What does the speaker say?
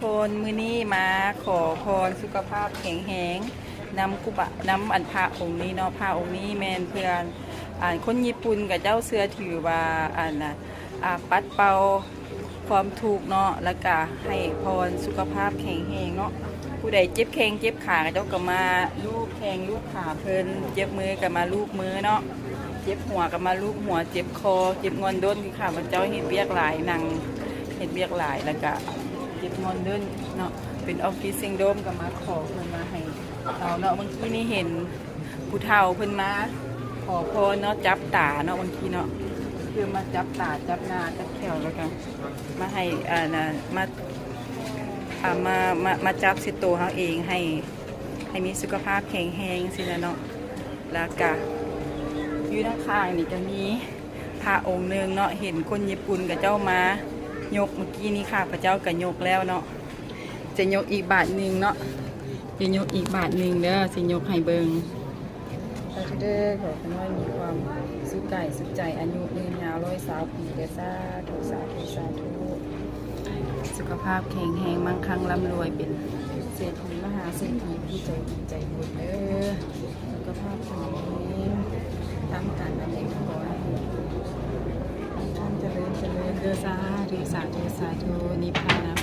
ຄົນ ມື້ນີ້ມາຂໍພອນສຸຂະພາບແຂງແຮງນຳຄູບາ ນຳອັນພະອົງນີ້ເນາະ. ພະອົງນີ້ແມ່ນເພື່ອ ອັນຄົນຍີ່ປຸ່ນເຂົາເຈົ້າເຊື່ອຖືວ່າ ອັນນ່າ ອາ ປັດເປົ່າຄວາມທຸກເນາະ ແລ້ວກະໃຫ້ພອນສຸຂະພາບແຂງແຮງເນາະ. ຜູ້ໃດເຈັບແຂ້ງເຈັບຂາ ເຂົາເຈົ້າກໍມາລູບແຂ້ງລູບຂາເພິ່ນ, ເຈັບມືກໍມາລູບມືເນາະ, ເຈັບຫົວກໍມາລູບຫົວ, ເຈັບຄໍ ເຈັບງ່ອນດົນ ຄືຂ້າພະເຈົ້າເຮັດວຽກຫຼາຍ ນັ່ງເຮັດວຽກຫຼາຍ ແລ້ວກະເຈັບງ່ອນດົນເນາະ. ເປັນອອຟຟິດຊິນໂດຣມ ກໍມາຂໍເພິ່ນມາໃຫ້ເອົາເນາະ. ບາງທີນີ້ເຫັນຜູ້ເຖົ້າເພິ່ນມາຂໍພອນເນາະ, ຈັບຕາເນາະ, ບາງທີເນາະ ຄືມາຈັບຕາ ຈັບໜ້າ ຈັບແຂ້ວ ແລ້ວກໍມາໃຫ້ ອັນນ່າ ມາ ອ່າ ມາ ມາ ມາຈັບໃສ່ໂຕເຮົາເອງ ໃຫ້ ໃຫ້ມີສຸຂະພາບແຂງແຮງຊີ້ນະເນາະ. ແລ້ວກະຢູ່ດ້ານຂ້າງນີ້ກະມີພະອົງໜຶ່ງເນາະ, ເຫັນຄົນຍີ່ປຸ່ນເຂົາເຈົ້າມາຍົກ ເມື່ອກີ້ນີ້ຂ້າພະເຈົ້າກະຍົກແລ້ວເນາະ. ຈະຍົກອີກບາດໜຶ່ງເນາະ, ຈະຍົກອີກບາດໜຶ່ງເດີ, ຊິຍົກໃຫ້ເບິ່ງ. ສາທຸເດີ, ຂໍຂະນ້ອຍມີຄວາມສຸກກາຍສຸກໃຈ, ອາຍຸຍືນຍາວຮ້ອຍຊາວປີເດີ. ສາທຸ ສາທຸ ສາທຸ. ສຸຂະພາບແຂງແຮງ, ມັ່ງຄັ່ງລ່ຳລວຍ, ເປັນເສດຖີມະຫາເສດຖີ, ຜູ້ໃຈດີໃຈບຸນເດີ. ສຸຂະພາບແຂງແຮງ, ທຳການອັນໃດກໍຂໍໃຫ້ເຈະເລີນ ຈະເລີນເດີ. ສາທຸ ສາທຸ ສາທຸ. ນິບພານາ